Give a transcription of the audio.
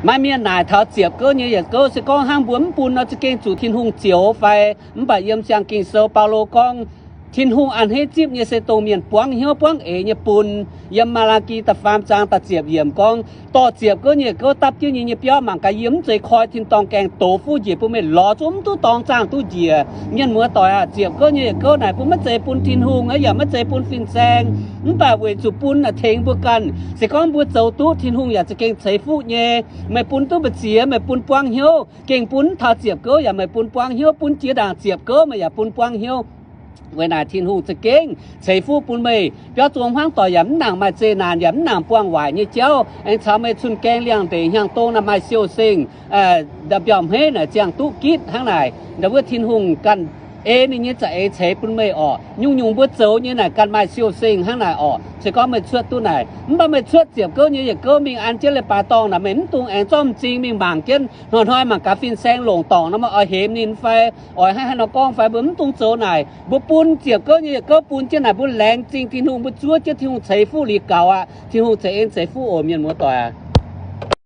Maaih mienh naaic taux ziepc gouv nyei yietc gouv, se gorngv hnangv mbuo mv bun nor, za'gengh zuqc Tin-Hungh zioux fai? Mv baac yiem siang Ging-Sou Baulo gorngv, Tin-Hungh a'hneiv zipv nyei se dongh mienh buangv hnyouv buangv eix nyei bun. Yiem Maa^laa^ki da'faam zaang da'ziepc yiemc gorngv, Dorh ziepc gouv nyei yietc gouv dapv jienv yie nyei biauv mangc gaax, yie mv zeiz koi tin-dorngh gaengh dox fuqv njiec bun meih lorz zuqc mv duqv dorngx zaangh duqv njiec. Mienh muoz-doic aah, ziepc gouv nyei yietc gouv naaic mbuo maiv zeiz bun Tin-Hungh aqv, yaac maiv zeiz bun fin-saeng, mv baac weic zuqc bun naaic tengx mbuo ganh. Se gorngv mbuo zoux duqv, Tin-Hungh yaac za'gengh ceix fuqv nyei. Meih bun duqv mbu'ziex, meih bun buangv hnyouv, gengh bun mv taux ziepc gouv yaac meih bun buangv hnyouv, bun jiex ndaangc ziepc gouv meih yaac bun buangv hnyouv. Weic naaic Tin-Hungh za'gengh ceix fuqv bun meih. Biauv zuangx hmuangv doic yaac mv nangc maaih zeqc naanc, yaac mv nangc buangh waaic nyei jauv, aengx caux meih cun gaeng liangx-ndeic hnyangx-dong naaic maaih siou-sengh, mbiauh hmeiv naaic ziangh duqv gitv hnangv naaic. Ndau wuov Tin-Hungh ganh ei ninh nyei za'eix ceix bun meih orqc. Nyungc-nyungc mbuo zoux nyei naaic ganh maaih siou-sengh hnangv naaic orqc. Se gorngv meih cuotv duqv naaic, mv baac meih cuotv ziepc gouv nyei yietc gouv mingh an jienv leiz-baaix dorngh naaic, meih mv dungx aengx zorqv m'zing mingh mangc jienv hnoi-hnoi mangc gaax fin-saeng longc dorngc nor, meih oix hemx ninh fai, oix hnangv haaix nor gorngv fai. Mbuo mv dungx zoux naaic. Mbuo bun ziepc gouv nyei yietc gouv bun jienv naaic, mbuo laengz zingh Tin-Hungh, mbuo zuov jienv Tin-Hungh ceix fuqv liuz gaux aqv. Tin-Hungh ceix en ceix fuqv oc, mienh muoz-doic aac.